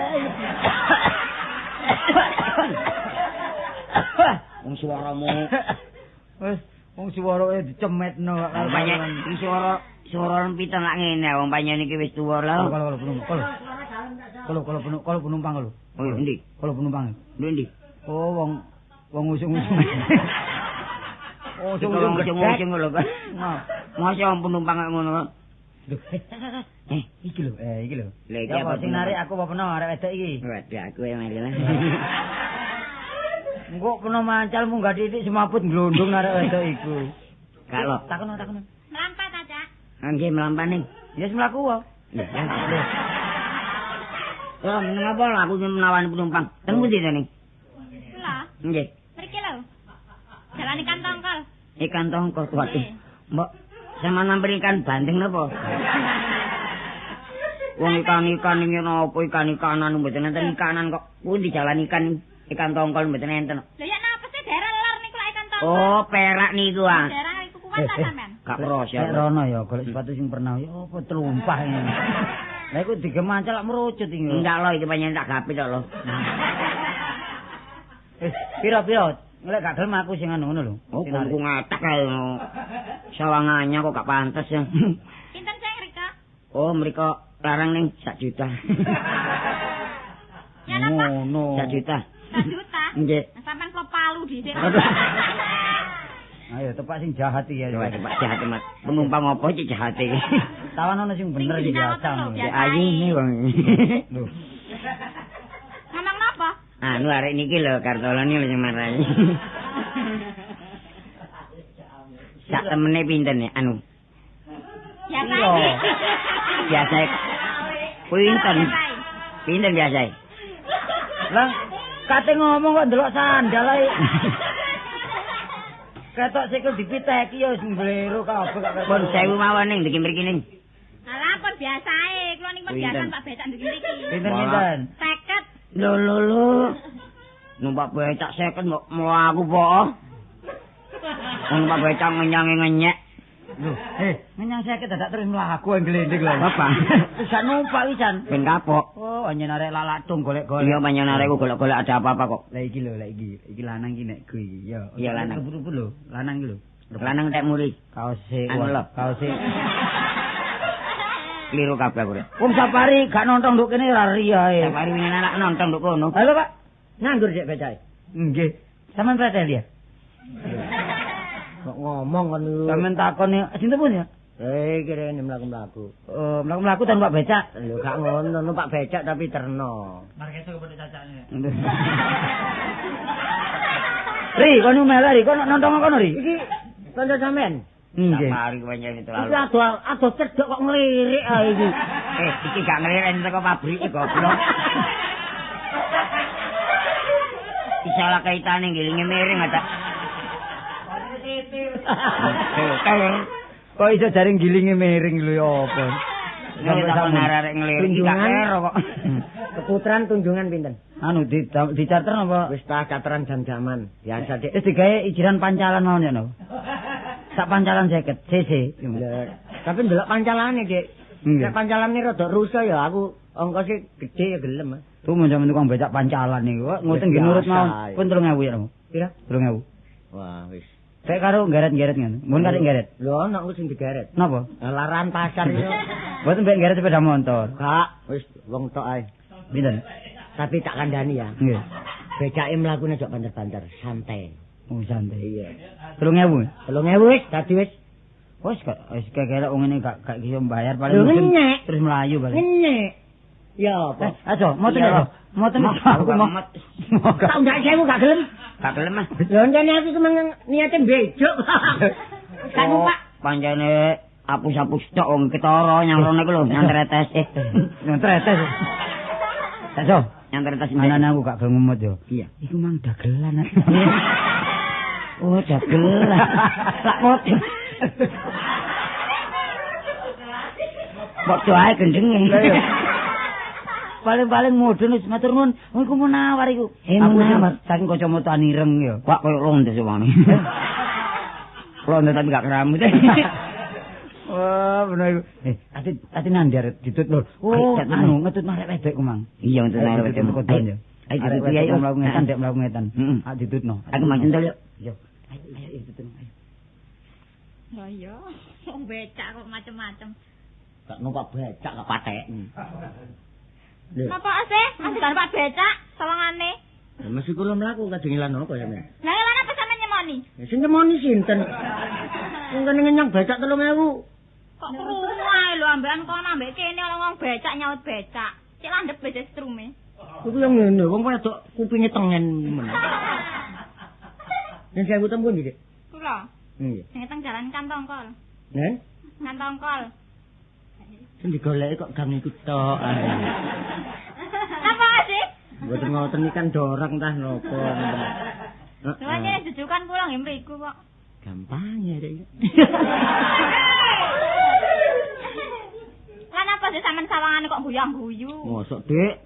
Wong suaramu wis wong suarane dicemetno kok banyak wong suara lempitan lak ngene wong panjenengan iki wis tuwa lho. Kalau penumpang lho. Oh endi? Kalau penumpang. Endi? Oh wong wong usung-usung. Oh usung-usung lho. Masa wong penumpang kok ngono. Lho, iki lho, iki lho. Lha iki apa sing narik aku apa peno arek wedok iki? Waduh aku yang mari lah. Engko peno mancal munggah titik semaput glondong arek wedok iku. Gak lho. Takono. Mlampah ta, Cak? Nggih mlampah ning. Ya wis mlaku wae. Ya meneng apa lho aku menawani penumpang. Teng pundi to ning? Kula. Nggih. Mriki lho. Jalan ikan tongkol. Ikan tongkol. Waduh. Mbok sampean nampil ikan bandeng napa? Wong ikan-ikan iki napa ikan-ikanan mboten enten ikanan kok. Pundi jalan ikan ikan tongkol mboten enten. Lha ya napa sih daerah lor niku lak ikan tongkol. Oh, perak niku ah. Daerah iku kuat ta sampean? Gak keros ya. Rono ya golek sepatu sing pernah ya apa tlumpah ngene. Lah iku digemancal lak merucut iki. Enggak lho iki panjenengan tak gapit kok lho. Piro-piro? Lek gak gelem aku sing anu ngono lho. Oh, ku ngatak kae. Sawangannya kok gak pantes ya. Pinten sing mriko? Oh, mriko larang ning 1 juta. Ya napa? Ngono. 1 juta. 1 juta? Nggih. Sampeyan kok palu dhisik. Ayo tepak sing jahat iki ya. Tepak jahat Mas. Penumpang apa iki jahat iki? Tawan ana sing bener iki biasa. Ayu wong. Lho. Ngomong napa? Anu arek niki lho Kartolo niki lho sing marai. Sak temene pinten ya anu? Biasa. Biasa. Pinten? Pinten biasa? Lah kate ngomong kok ndelok sandal ae. Ketok sikil dipiteki ya wis mblero kabeh kok. Pun 1000 mawon ning ndiki mriki ning. Alah pun biasae, kula niku pun biasa Pak becak ndiki mriki. Pinten-pinten? 50. Lho lho lho. Numpak becak 50 mbok mlaku po. Numpak becak ngenyange ngenyek. Lho, ngenyang 50 dadak terus mlaku glending lho. Bapak. Wis gak numpak wisan. Ben kapok. Oh, anyen arek lalaktung golek-golek. Iya, panjenengan arek golek-golek ada apa-apa kok. Lah iki lho, lah iki. Iki lanang iki nek ku iki. Ya. Iya lanang. Rupu-rupu lho, lanang iki lho. Lanang tek muri. Kaose. Anu lho, kaose. Kliru kabeh aku. Wong safari gak nonton nduk kene ora riya ae. Safari wingi anak nonton nduk kono. Halo, Pak. Nganggur sik becake. Nggih. Sampeyan pretel ya? Kok ngomong kon niku. Sampeyan takon sinten pun ya? Kirene mlaku-mlaku. Oh, mlaku-mlaku ta numpak becak. Lho gak ngono, numpak becak tapi terno. Markeso kepethuk cacakne. Ri, kono melok ri, kono nonton kono ri. Iki kanca sampean. Nggih. Mari pancen terlalu. Iki adoh cedhok kok nglirik ae iki. Iki gak nglirik teko pabrik goblok. Iki salah kaitane ngilinge miring ta. Kok iso jaring gilinge miring lho ya apa? Sampe arek nglirik gak kero kok. Keputaran tunjungan pinten? Anu di charter apa? Wis ta charteran jam-jaman. Biasa Dik. Wis digawe ijiran pancalan mawon ya no. Sak pancalan 50 cc. Tapi ndelok pancalane, Dik. Nek pancalane rada rusak ya aku ongkose gede ya gelem. Tuh men tukang becak pancalan niku kok ngoten nggih nurut mawon. Pun 3000 ya. Pira? 3000. Wah, wis. Kayak karo geret-geret ngono. Mun karek geret. Lho ana aku sing digeret. Napa? Laran pasar yo. Mboten mbek geret sepeda motor. Gak, wis wong tok ae. Pinten? Tapi tak kandhani ya. Nggih. Becake mlakune jok banter-banter, santai. Oh, santai. Iya. 3000. 3000 wis dadi wis. Wis gak wis kekelek wong ngene gak iso mbayar paling terus mlayu paling. Ngenyek. Ya apa? Aja, moten lho. Moten aku mau. Tak ndak 1000 gak gelem. Gak gelem ah. Lho njane aku cuma niate mbejuk. Gak numpak. Pancene apus-apus tok wong ketara nyang rono iku lho, nyang tretes. Nyang tretes. Aja, nyang tretes. Anane aku gak gelem ngemut yo. Iya. Iku mang dagelan. Oh, dagelan. Lak padha. Padha ae gendenge. Paling-paling mudhun wis matur nuwun. Iku mau nawar iku. Aku nawar saking kacamata ireng ya. Kok koyo londe sewani. Londe tapi gak keramut. Wah, bener iku. Ati nang ndar ditut lho. Oh, anu ngetut arek wedok ku mang. Iya, ngetut arek wedok. Ayo, ayo mlaku ngetan, ndek mlaku ngetan. Ah ditutno. Aku mang centel yo. Yo. Ayo, ayo ditutno, ayo. Lah iya, wong becak kok macem-macem. Gak numpak becak gak patek. Napa sih? Masih gak numpak becak sawangane. Ya mesti kula mlaku kadung ilang apa sampean? Lah lan apa sampean nyemoni? Ya sing nyemoni sinten? Wong kene ngenyang becak 3000. Kok krungu ae lho ambekan kono ambek kene ana wong becak nyaut becak. Cek landhep becak strume. Iku yo ngene, wong wedok kupinge tengen men. Yen sewu tembun iki, Dik. Kula. Nggih. Sing teng jalan Kantongkol. Nggih. Kantongkol. Sing digoleki kok gang iku tok. Napa sih? Mboten ngoten iki kan dorong tah napa. Lha nyene jujukan kula nggih mriku kok. Gampang ya, Dik. Lan apa sih sampean sawangane kok guyang-guyu? Mosok, Dik.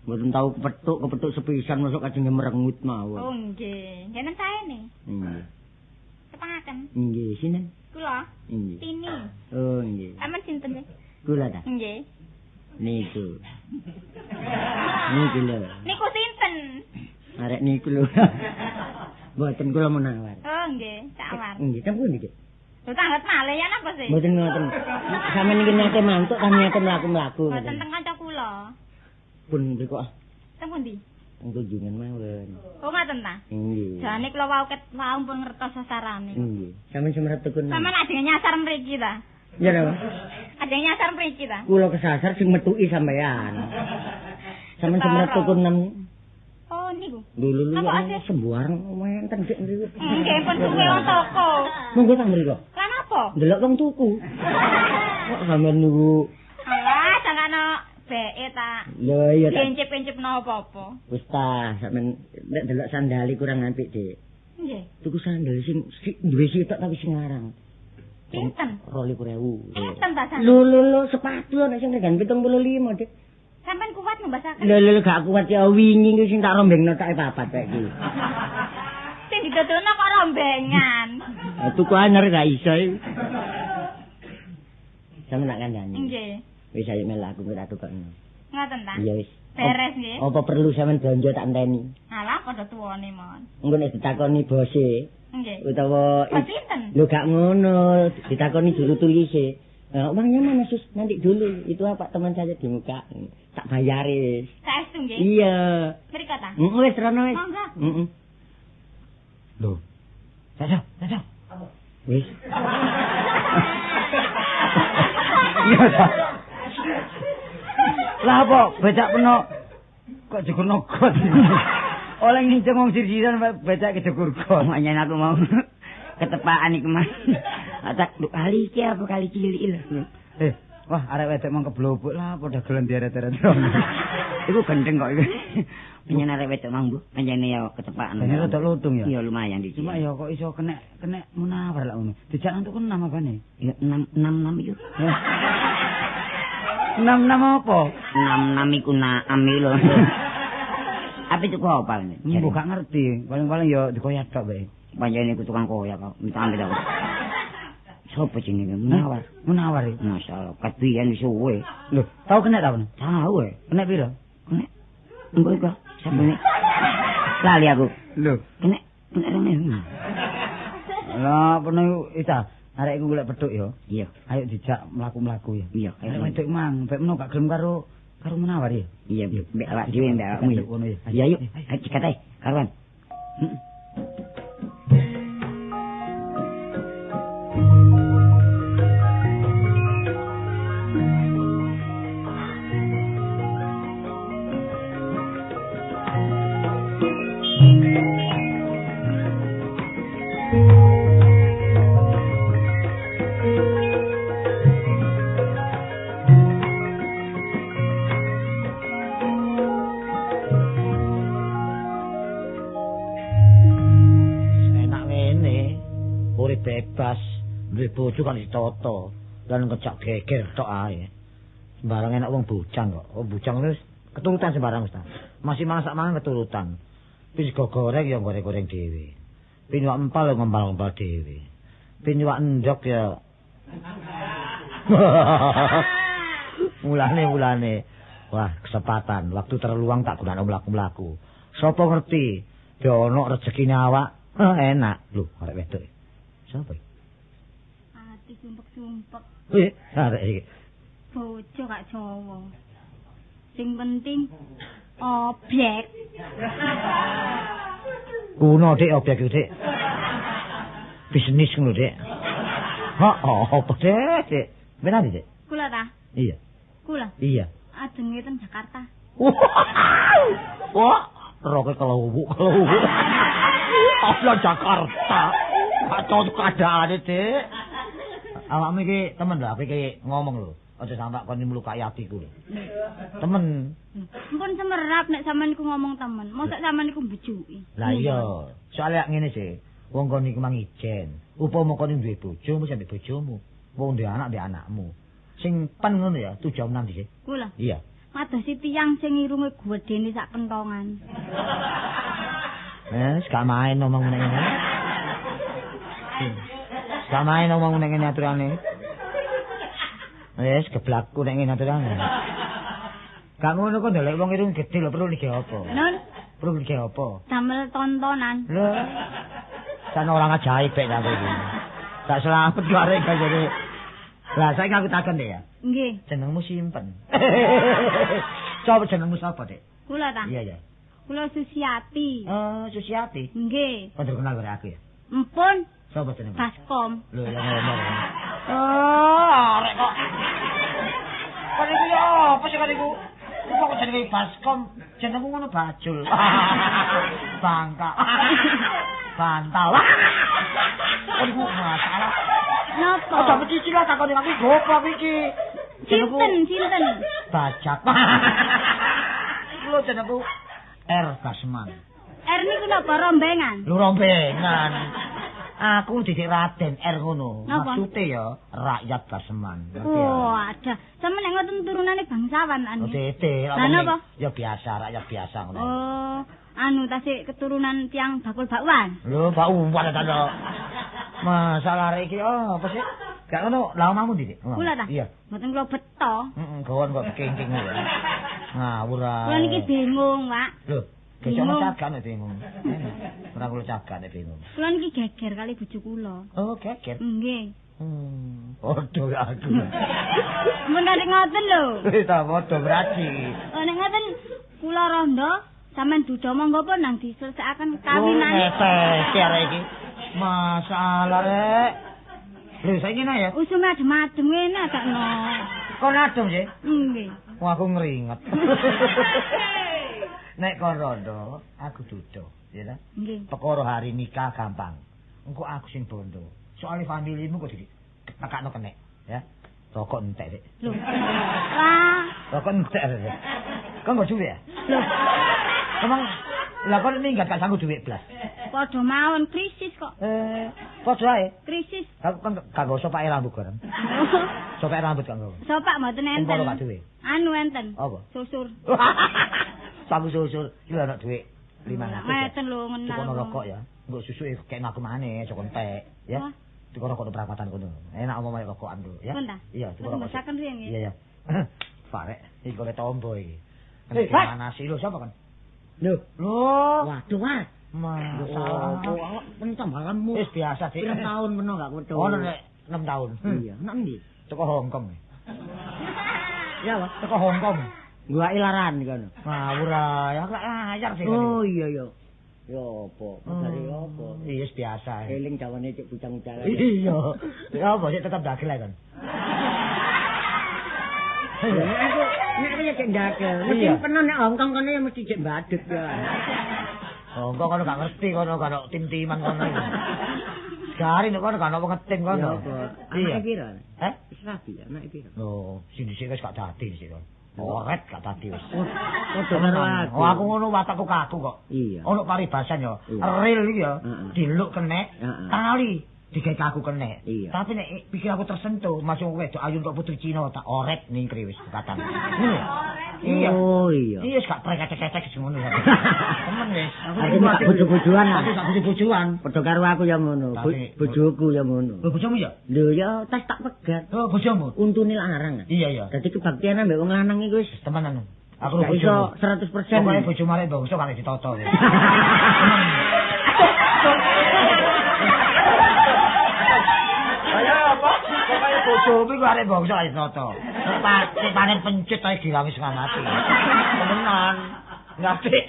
Mboten tau kepethuk sepisan mosok kajeng merengut mawon. Oh nggih. Jeneng saene. Nggih. Tepangaken. Nggih, sinten? Kula. Nggih. Tini. Oh, nggih. Sampeyan sinten? Kula ta? Nggih. Niku. Niku lho. Niku sinten? Arek niku lho. Mboten kula menawar. Oh nggih, tawar. Nggih, teng pundi, Dik? Lho tanglet malih ya napa sih? Mboten ngoten. Sampeyan iki niate mantuk ta niate mlaku-mlaku. Mboten teng kanca kula. Pun mriku ah. Teng pundi? Teng kunjungan mawon. Oh ngoten ta? Nggih. Jane kula wau ket wau pun ngertos sasarane. Nggih. Sampeyan semerep tekun. Sampeyan ajeng nyasar mriki ta? Iya lho. Ajeng nyasar mriki ta? Kula kesasar sing metuki sampeyan. Sampeyan semerep tekun nem. Oh niku. Lho lho lho sembarang wonten Dik mriku. Nggih pun suwe wong toko. Monggo tang mriku. Lah napa? Ndelok wong tuku. Kok sampeyan niku. Alah, sangkano beke ta. Lho iya ta. Encip-encip napa apa. Wis ta, sampeyan nek delok sandali kurang apik, Dik. Nggih. Tuku sandal sing duwe sitok tapi sing larang. Pinten? 22.000. Pinten ta sampeyan? Lho lho lho, sepatu ana sing regane 75, Dik. Sampeyan kuat numbasaken? Lho lho gak kuat ya wingi iki sing tak rombengno tok papat kok iki. Sing didodolno kok rombengan. Ha tuku anyar gak iso iki. Sampeyan tak kandhani. Nggih. Wis ayo melu aku tak tukokno. Ngoten ta? Iya wis. Beres nggih. Apa perlu sampeyan blanja tak enteni? Alah padha tuwane mon. Engko nek ditakoni bose. Nggih. Utawa sinten? Lho gak ngono, ditakoni juru tulise. Nah, uangnya mana Sus? Nanti dulu. Itu apa teman saya di muka. Tak bayaris. Saestu nggih? Iya. Mriko ta? Heeh wis rono wis. Monggo. Heeh. Lho. Caca, Caca. Wis. Iya ta. Lah apa becak peno kok jegur got. Oleh nginceng wong sir-siran becak kejegur got. Makanya aku mau ketepaan iku Mas. Tak kali iki apa kali cilik lho. Wah arek wedok mong keblobok lah padha gelem dieret-eret. Iku gendeng kok iku. Pancen arek wedok mang mbuh, pancene ya ketepaan. Pancen rada lutung ya. Iya lumayan iki. Cuma ya kok iso kenek Munawar lak ngono. Dijak nang tuku 6 apane? Ya 6 6 iku. 6 6 apa? 6 6 iku naam iki lho. Apa tuku apa ngene? Mbok gak ngerti. Paling-paling ya dikoyak tok bae. Pancen iku tukang koyak kok. Minta ambil aku. Sopo jenenge Munawar? Munawar iki. Masyaallah, kabiyen wis suwe. Lho, tau kenek ta kono? Tau e. Kenek piro? Kenek. Engko iku sabene. Lali aku. Lho, kenek rene. Lah, peno ita, arek iku golek petuk ya. Iya. Ayo dijak mlaku-mlaku ya. Iya, arek wedok mang, mbek meno gak gelem karo Munawar ya. Iya, mbek awak dhewe mbek awakmu ya. Iya, yuk. Ayo cekat ae, karuan. Heeh. Bebas duwe bojo kan ditata lan ngejak geger tok ae. Sembarang enak wong bujang kok. Wong bujang wis keturutan sembarang wis ta. Masih masak mangan keturutan. Pin sego goreng ya goreng-goreng dhewe. Pin wak empal ya ngempal-ngempal dhewe. Pin wak endok ya mulane. Wah, kesempatan waktu terluang tak gunakno mlaku-mlaku. Sopo ngerti yo ono rezekine awak. Enak. Lho, arek wedok. Sapa iki? Ati sumpek-sumpek. Piye? Arek iki. Bojo gak Jawa. Sing penting objek. Kuno Dik objek iku, Dik. Bisnis ngono, Dik. Heeh, apa Dik? Dik. Menawi, Dik? Kula ta? Iya. Kula? Iya. Ajenge ten Jakarta. Wah, roke kelowuk. Apa Jakarta? Kacau keadaane, Dik. Awakmu iki temen lho, aku iki ngomong lho. Aja sampe kon mlukai atiku lho. Temen. Mpun semerap nek sampean iku ngomong temen. Mosok sampean iku mbujuki. Lah iya, soalnya ngene sih. Wong kon iku mang ijen. Upama kon duwe bojo, mesti ambek bojomu. Wong duwe anak, duwe anakmu. Sing pen ngono ya, tujuan nang ndi sih? Kula. Iya. Madosi tiyang sing irunge gedene sak kentongan. Wes, gak main ngomong ngene. Gak main ngomong nek ngene aturane. Wes geblakku nek ngene aturane. Gak ngono kok ndelok wong irung gedhe lho perlu lige apa? Nun, perlu lige apa? Damel tontonan. Lho. San orang ajaib bek sampe iki. Tak selamat kok arek gajane. Lah saiki aku takon Dek ya. Nggih. Jenengmu simpen. Coba jenengmu sapa, Dek? Kula ta? Iya, iya. Kula Susiati. Oh, Susiati. Nggih. Kon terkenal karo aku ya? Empun. Sapa jenenge? Baskom. Lho ya ngomong. Oh, arek kok. Kon iku ya apa sih kon iku? Kok jenenge Baskom? Jenengku ngono bajul. Bangka. Bantal. Kon iku masalah. Napa? Aja mecicil lah takon aku gopo iki. Sinten, sinten? Bajak. Lho jenengku R Basman. R niku napa rombengan? Lho rombengan. Aku didik Raden R ngono. Maksude ya rakyat Baseman. Oh, ada. Sampe nek ngoten turunane bangsawan anu. Oh, titik. Lah napa? Ya biasa, rakyat biasa ngono. Oh, anu tasik keturunan tiyang bakul bakwan. Lho, bakwan ta lho. Masalah arek iki oh, apa sih? Gak ngono, lha omahmu ndi, Dik? Kula ta? Iya. Mboten kula beto. Heeh, gawon kok kengking lho. Ngawur ae. Kula niki bingung, Pak. Lho, Kecok cagak nek bingung. Ora kula cagak nek bingung. Kula niki geger kali bojo kula. Oh, geger. Nggih. Padha aku. Mun nek ngoten lho. Wis ta padha berarti. Oh, nek ngoten kula rondo sampean duda monggo pun nang diselesaken kawinane. Oh, arek iki. Masalah rek. Lho saiki ngene ya. Usume adem-adem ngene gak no. Kon adem sih? Nggih. Wong aku ngringet. Nek kon rondo, aku dudu, ya ta? Nggih. Perkara hari nikah gampang. Engko aku sing bondo. Soale familimu kok ditekakno kenek, ya. Rokok entek, Dik. Lho. Wah, Rokok entek, Dik. Kon nggo dhuwit ya? Lho, Emang lah kon minggat gak sanggup dhuwit blas. padha mawon krisis kok. Padha ae. Krisis. Aku kan gak nggo sopake rambut kono. Sopake rambut gak nggo. Sopak mboten enten. Wong kono gak duwe. Anu enten. Apa? Susur. Saku susur iki lho ana dhuwit 500. Ngeten lho ngenal. Tukono rokok ya. Engko susuke kekno aku maneh aja entek ya. Tuku rokok nang perapatan kono. Enak omong rokokan lho ya. Iya, tuku rokok. Mboten riyen nggih. Iya ya. Farek iki golek tombo iki. Gimana sih lho sapa kan? Lho. Lho. Waduh, Mas. Masalah. Awak pentambalanmu. Wis biasa, Dik. Pirang tahun meno gak kewetu. Ono nek 6 tahun. Iya, nek endi? Teko Hongkong. Ya, Mas. Teko Hongkong. Guwake laran kono. Ngawur ae, aku lak layar sih. Oh iya iya. Ya apa? Kabare apa? Iya, biasa. Eling jawane cek bujang-bujangan. Iya. Ya apa sik tetep ndagel ae kon. Aku nek aku ya cek ndagel. Mesti peno nek Hongkong kono ya mesti cek badut ya. Hongkong kono gak ngerti kono gak ono tim-timan kono. Garing kono gak ono wong ngetim kono. Iya. Anake piro? Heh? Wis rabi anake piro? Lho, sing dhisik wis gak dadi dhisik kon. Oret gak dadi wis. Padha karo aku. Oh, aku ngono watakku kaku kok. Iya. Ono paribasan ya. Real iki ya. Diluk kenek, tali digawe kaku kenek. Tapi nek pikir aku tersentuh, masuk wedok ayu untuk putri Cina tak oret ningkri wis bukatan. Ngono. Iya. Oh iya. Iya wis gak prek-kecek-kecek ngono. Temen wis. Aku gak bojo-bojoan. Aku gak bojo-bojoan. Padha karo aku ya ngono. Bojoku ya ngono. Lho bojomu ya? Lho ya tas tak pegat. Oh bojomu. Untune larang. Iya iya. Dadi kebaktian ambek wong lanang iku wis temenan. Aku bojomu. Iso 100%. Pokoke bojomu arek bangsa kare ditata. Bojomu iku arek bangsa ae ditata. Nek panen pencet ae gilangi setengah mati. Temenan. Ngapik.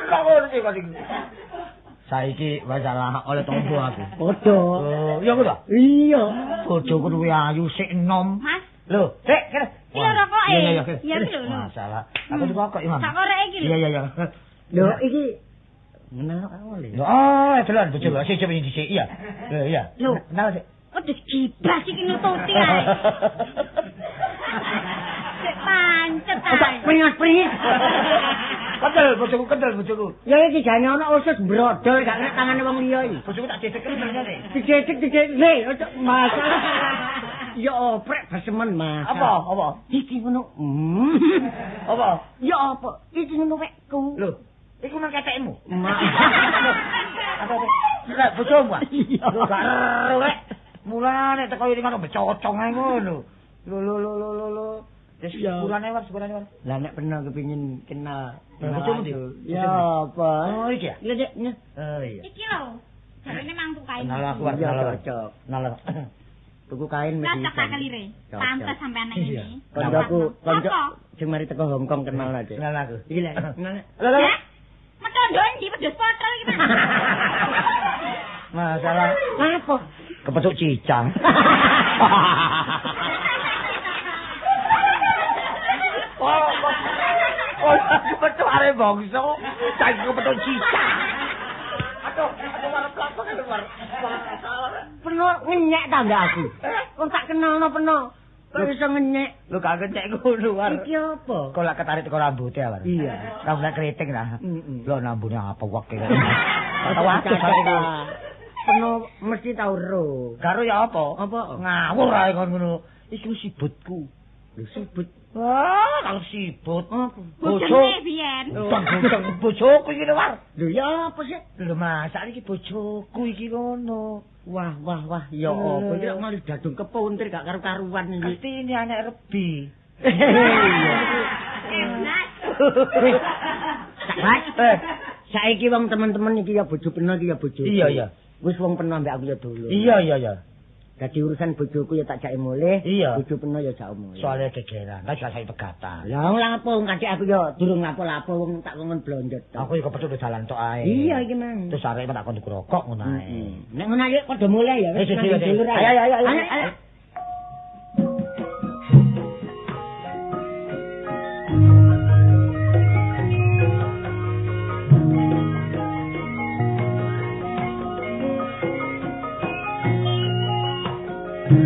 Kok ngono sih kok iku. Saiki masalah oleh tombo aku. Padha. Oh, iya ku ta? Iya. Bojoku luwih ayu sik enom. Mas. Lho, sik kene. Iki lho rokoke. Iya iya. Iya iki lho. Masalah. Aku rokok iki, Mas. Sak koreke iki lho. Iya iya iya. Lho iki kenal aku lho. Oh, delok bojoku sik sik dhisik iya. Lho iya. Lho, kenal sik. Waduh gibas iki nututi ae. Sik pancet ae. Pringat-pringit. Kendel bojoku, kendel bojoku. Ya iki jane ana usus brodol gak nek tangane wong liya iki. Bojoku tak dedek kendel. Didedek didedek. Hei, ojo masalah. Ya oprek besemen Mas. Apa? Apa? Iki ngono. Apa? Ya apa? Iki ngono wekku. Lho, iku nang ketekmu. Apa? Lah bojomu. Lho gak ero rek. Mulane teko iki ngono becocong ae ngono. Lho lho lho lho lho. Wis sepurane war, sepurane war. Lah nek pernah kepengin kenal bojomu ndi? Ya apa? Oh iki ya. Iya, Dik. Oh iya. Iki lho. Jarene mang tuku kain. Kenal aku war, kenal. Kenal. Tuku kain mesti. Cocok kelire. Pantes sampean nang ngene. Kancaku, kanca sing mari teko Hongkong kenal aja. Kenal aku. Iki lho, kenal. Lho lho. Metondo ndi wedhus potol iki, Mas. Masalah apa? Kepethuk cicang. Oh, kepethuk arek bangsa, saiki kepethuk cicang. Aduh, aduh warep lapo kan war. Peno ngenyek ta mbak aku. Wong tak kenalno peno. Kok iso ngenyek? Lho gak ngenyek ngono war. Iki apa? Kok lak ketarik teko rambute war. Iya. Rambut keriting ta. Lho nambune apa wek iki. Tau aku. Peno mesti tau ro. Karo ya apa? Apa? Ngawur ae kon ngono. Iku sibutku. Lho sibut. Wah, kalau sibut. Bojone biyen. Bojoku iki lho, War. Lho ya apa sih? Lho masak iki bojoku iki ngono. Wah, wah, wah, ya apa iki malah dadung kepuntir gak karu-karuan iki. Ngerti ini anak rebi. Enak. Mas, saiki wong temen-temen iki ya bojo peno iki ya bojo. Iya, iya. Wis wong peno ambek aku ya dulu. Iya, iya, iya. Dadi urusan bojoku ya tak jake mulih, bojo peno ya jak mulih. Soale gegeran, lah gak saiki pegatan. Lah wong lapo wong kadek aku ya durung lapo-lapo wong tak kongon blonjo tok. Aku ya kepethuk dalan tok ae. Iya iki mang. Terus arek tak kon tuku rokok ngono ae. Nek ngono ayo padha mulih ya wis. Ayo ayo ayo. Ayo. Thank